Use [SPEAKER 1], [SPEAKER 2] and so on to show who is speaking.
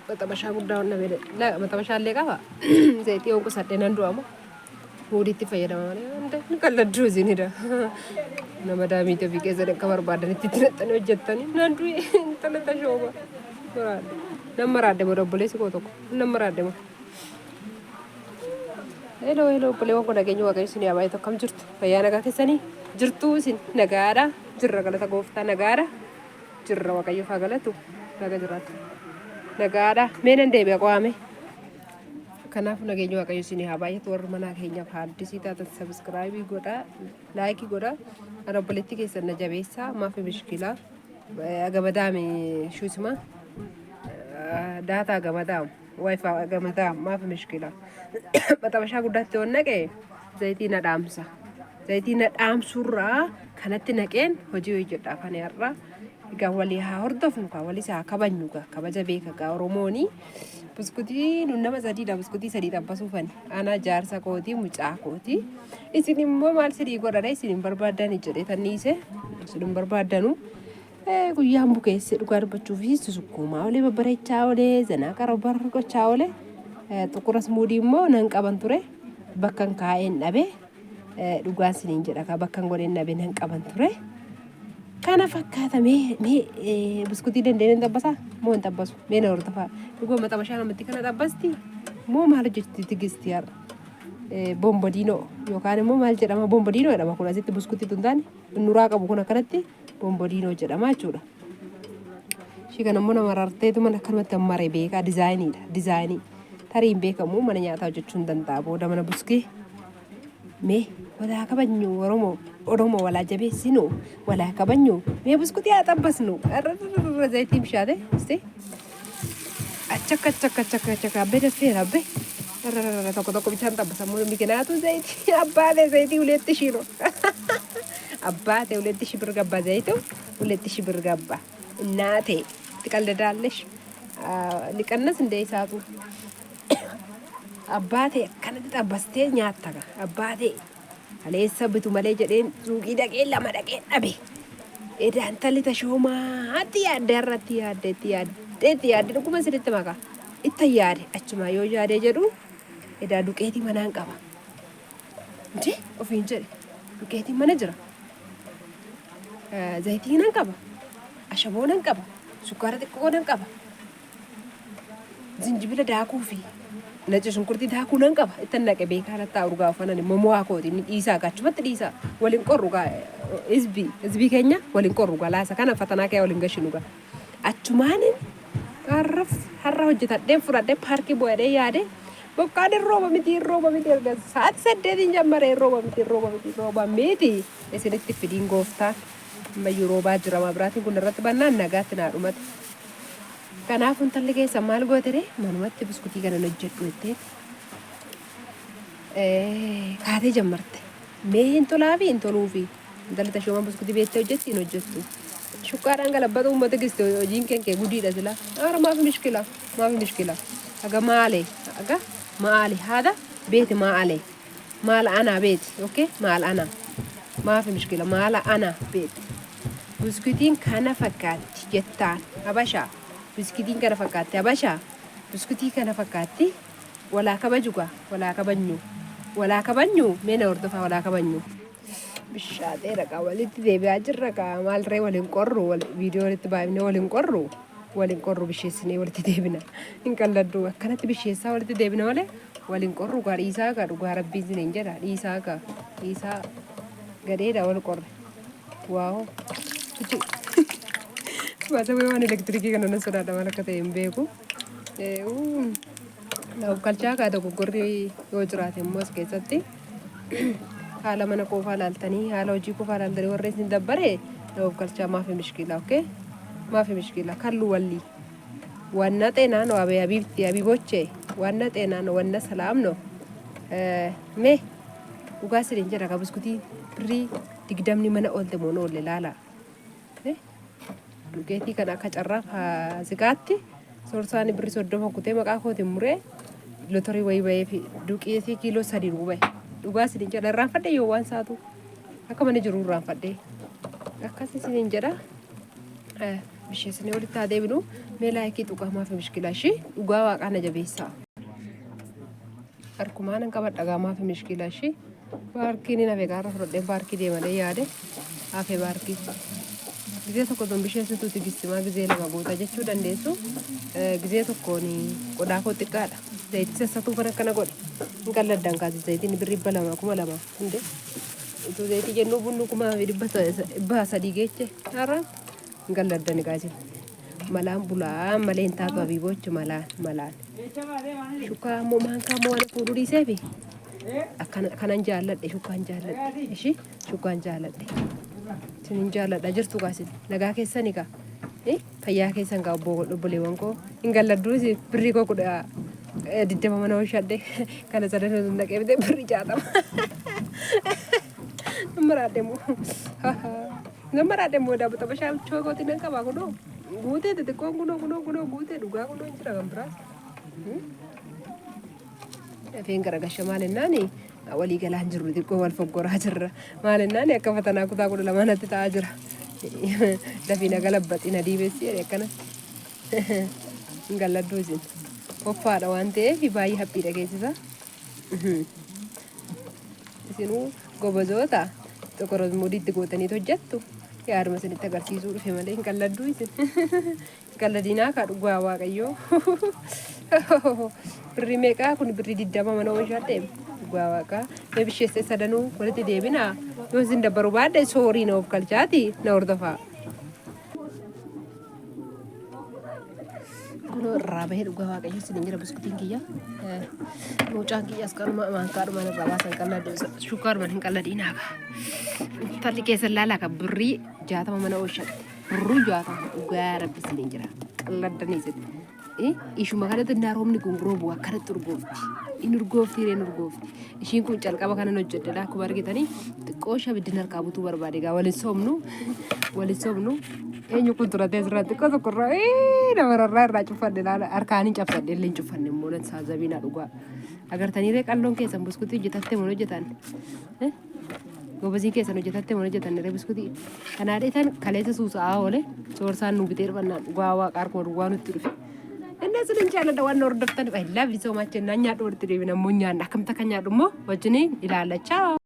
[SPEAKER 1] Maxabashaa guddaa onna beele. Maxabashaa illee qaba. Zayitii yoon qusadhe nan du'ama. Huudiitti fayyadama malee hunda ni qalladduu isinidha. Nama daamiitii ofii keessan akka barbaadanitti itti naqxanii hojjettanii nan du'e intala tashooma. Maraadhe. Nan maraadhe booda obboleessi koo tokko. Nan maraadhe moo. Hello hello obboleewwan koo, nageenya Waaqayyo isin haa baay'atu. Akkam jirtu? Fayyaa nagaa keessanii jirtuu? Isin nagaadha? Jirra, galata gooftaa, nagaadha jirra. Waaqayyoof haa galatu, naga jiraatu, nagaadha. Mee nan deebi'a qo'aame. Kanaaf nageenya Waaqayyo isin haa baay'atu. Warri manaa keenyaaf haaddisii taatan subscribe godhaa, like godhaa. Ana obboleettii keessan na jabeessaa. Maafi mishkilaa agamadaame shuusima data agamadaam WiFi agamadaa maafi mishkila. Maxabashaa guddaatti yoon naqe zayitii na dhaamsa. Zayitii na dhaamsurraa kanatti naqeen hojii hojjedha afaan har'a. Egaa walii haa hordofnu kaa, walis haa kabajnu kaa, kabaja beeka kaa Oromooni. Buskutii nun nama sadiidha, buskutii sadii xabbasuufani. Ana, jaarsa kootii, mucaa kootii. Isin immoo maal sidii godhadha, isin hin barbaaddani jedhee tanniise, isin hin barbaaddanu. Guyyaan bukeesse dhugaa dubbachuu fi susukkuumaa olee, babbareechaa olee, zanaa qara gochaa olee. Xuqura smuudii immoo nan qaban ture, bakkan kaa'een dhabe. Dhugaan siniin jedha kaa, bakkan godheen dhabe, nan qaban ture. Kana fakkaata. Mee buskutii dandeenye hin xabbasaa moo hin xabbasu? Mee na hordofaa. Dhuguma maxabashaa namatti kana xabbasti moo maal hojjetti Tigisti har'a? Bombodiinoo yookaan immoo maal jedhama? Bombodiinoo jedhama kun asitti. Buskutii tun taane nuraa qabu kun akkanatti bombodiinoo jedhama jechuudha. Ishii kana immoo nama rarteetu mana akkanumatti mare beekaa, dizaayiniidha, dizaayinii. Tarii hin beekamu, mana nyaataa hojjechuu hin danda'a booda, mana buskii. Mee walaa kabajnu Oromoo, Oromoo walaa jabeessinu, walaa kabajnu. Mee buskutii haa xabbasnu. Irra zayitiin bishaate isti. Achakka achakka achakka achakka, abbee daffeera abbee. Irra tokko tokko bishaan xabbasa mikinaatu zayitii abbaatee zayitii ሁለት ሺህ ነው። አባቴ 2000 ብር ገባ፣ ዘይቱ 2000 ብር ገባ። እናቴ ትቀልዳለሽ። ሊቀነስ እንደ isaatu abbaatee akkanatti xabbastee nyaatta gaa abbaatee. Kaleessa bitu malee jedheen suuqii dhaqee lama dhaqee dhabe. Edaa intalli tashoomaatti yaadde har'atti yaadde, itti yaadde, itti yaadde. Dhuguma sinitti maka itti yaade achumaa yoo yaadee jedhu edaa duqeetii manaan qaba. Inti ofiin jedhe, duqeetiin mana jira. Zayitii nan qaba. Ashaboo nan qaba. Sukkaara xiqqoo nan qaba. Zinjibila daakuu fi naci shunkurtii daakuu nan qaba. Ittan naqe beekaa nattaa urgaa ufanan immoo mo'aa kooti inni dhiisaa gaa, achumatti dhiisaa. Waliin qorru gaa, hizbii hizbii keenya waliin qorru gaa, laasa kana fatanaa kee waliin gashinu gaa. Achumaanin har'a har'a hojjetadhee fudhadhee paarkii bu'adhee yaade, bokkaan hin rooba miti, hin rooba miti, erga sa'aatii 8n jammaree hin rooba miti, hin rooba miti, hin rooba miti. Isinitti fidiin gooftaan ammayyuu roobaa jira, mabiraatiin kun irratti bannaan nagaatti naa dhumate. Kanaaf intalli keessa maal goote ree? Manumatti buskutii kana hojjedhu jettee kaatee jammarte. Mee hin tolaafi hin toluufi? Intalli tashoomaan buskutii beektee hojjetti hin hojjettu? Shukkaadhaan galabbata uummata giste, hojiin kee gudiidha sila. Aara maafi mishkila, maafi mishkila. Aga maale aga maali haadha beeti maale maal ana beeti, okay, maal ana maafi mishkila maala ana beeti. Buskutiin kana fakkaatti jettaan habashaa. Buskutiin kana fakkaatti habashaa. Buskutii kana fakkaatti. Walaa kabaju gaa, walaa kabajnu, walaa kabajnu. Mee na hordofaa, walaa kabajnu. Bishaateera gaa, walitti deebi'aa jirra gaa. Maal ree, waliin qorru, viidiyoo walitti baay'inee waliin qorru, waliin qorru, bisheessinee walitti deebina. Hin qalladdu, akkanatti bisheessaa walitti deebina malee waliin qorru gaa. Dhiisaa gaa, dhugaa rabbiin isiniin jedha, dhiisaa gaa, dhiisaa, gadheedha wal qorre. Wow. Baasawee waan elektirikii kana nan sodaadha, maal akka ta'e hin beeku. Galchaa kaa, dogoggorri yoo jiraate immoo as keessatti haala mana koofaa laaltanii, haala hojii koofaa laaltanii warri isin dabbare of galchaa. Maafi mishkila, okay, maafi mishkila kallu walli ዋና ጤና ነው። አበ ሀቢብቲ ሀቢቦቼ ዋና ጤና ነው። ዋና ሰላም ነው። Mee dhugaa siriin jedha ka, buskutii birrii 20 mana oolte moo oolle laala. Duqeetii kana akka carraa faasikaatti sorsaan birrii 30 kutee maqaa kootiin muree lotorii wayii bahee fi duqeetii kiiloo 3 nuu bahe. Dhugaa siriin jedha, irraanfadhe, yoo waan saatu akka mana jiru irraanfadhe. Akkas isiniin jedha. Bisheessinee walitti haa deebinu. Mee like tuqaa maafi mishkilaa ishii dhugaa waaqaa na jabeessaa. Harkumaan hin qabadha gaa maafi mishkilaa ishii. Baarkiin hin hafe gaarra fudhadheen baarkii deemadhee yaade hafe baarkii. Gizee tokko tun bisheessitu tigistimaa gizee lama goota jechuu dandeessu. Gizee tokkoon qodaa koo xiqqaadha. Zayitii sassatuu kan akkana godhe. Hin qalladdan kaase zayitiin birrii 200 2000 hundee. Utuu zayitii jennuu bunni 1300 geeche har'a hin qalladdan egaa isin. Malaan bulaa malee hin taatu abiiboochi malaan malaan. Shukaa immoo maankaa immoo waan fuudhuu dhiiseefi akkana kanan jaalladhe shukaan jaalladhe ishi shukaan jaalladhe. Isinin jaalladha jirtu kaa isin nagaa keessani kaa. Fayyaa keessan kaa obboleewwan koo hin galladduu isin birrii koo 20 mana oolchadhe kana sadan naqee bitee birrii 60. Maraadhe moo. Nan maraadhe moo daabbo xabashaa bichoo kootii nan qabaa kunoo. Guutee xixiqqoon kunoo kunoo kunoo guutee dhugaa kunoo hin jira kan biraas. Dafeen garagasha maal ennaani walii galaan jirru xiqqoo wal foggoraa jirra. Maal ennaani akka fatanaa kutaa 12 natti ta'aa jira. Dafii na galabbaxi na diibessi jedhe akkanatti. Hin galladduu isin. Hoffaadha waan ta'eef baay'ee haphiidha keessisa. Isinuu gobozoota xuqur azmuudii itti gootaniitu hojjettu. Yaaduma isinitti agarsiisuu dhufe malee hin qalladduu isin. Hin qalladinaa kaa dhugaa waaqayyoo. Birrii meeqaa kun birrii 20 mana oomishadhe dhugaa waaqaa. Mee bisheessee sadanuu walitti deebinaa. Yoo isin dabbaru baadhe soorii na of galchaati na hordofaa. Kunoo irraa bahee dhugaa waaqayyo isin jira buskutiin kiyya. Mucaan kiyyas kanuma maankaadhumaan irraa baasan qalladhu shukkaadhumaan hin qalladhiin haaka. Intalli keessan laalaa kan birrii 60 mana oolchatte. Birrii 60 dhugaa rabbi isin jira. Qalladdanii isin. Ishuma kanatti innaa roobni kun roobu akkanatti urgoofti. Inni urgoofti reen urgoofti. Ishiin kun calqaba kanan hojjedhedha akkuma argitanii xiqqoo shabiddin harkaa butuu barbaade egaa waliin soomnu waliin soomnu eenyu kun turatee asirraa xiqqoo tokko irraa nama rarraa irraa cuffanne laala harkaan hin cabsadhe illee hin cuffanne immoo nan saazabiina dhugaa. Agartanii ree qalloon keessan buskutii hojjetattee moo hojjetan? Gobaziin keessan hojjetattee moo hojjetan ree buskutii? Kanaa dheetan kaleessa suusa'aa oole soorsaan nu bitee dhufannaan dhugaa waaqa harkuma duwwaa nutti dhufe. Inni isin jaalladha waan hordoftan I love you so much jennaan nyaadhu walitti deebina immoo nyaanna akkamitti akka nyaadhu immoo wajjiniin ilaalla. Ciao.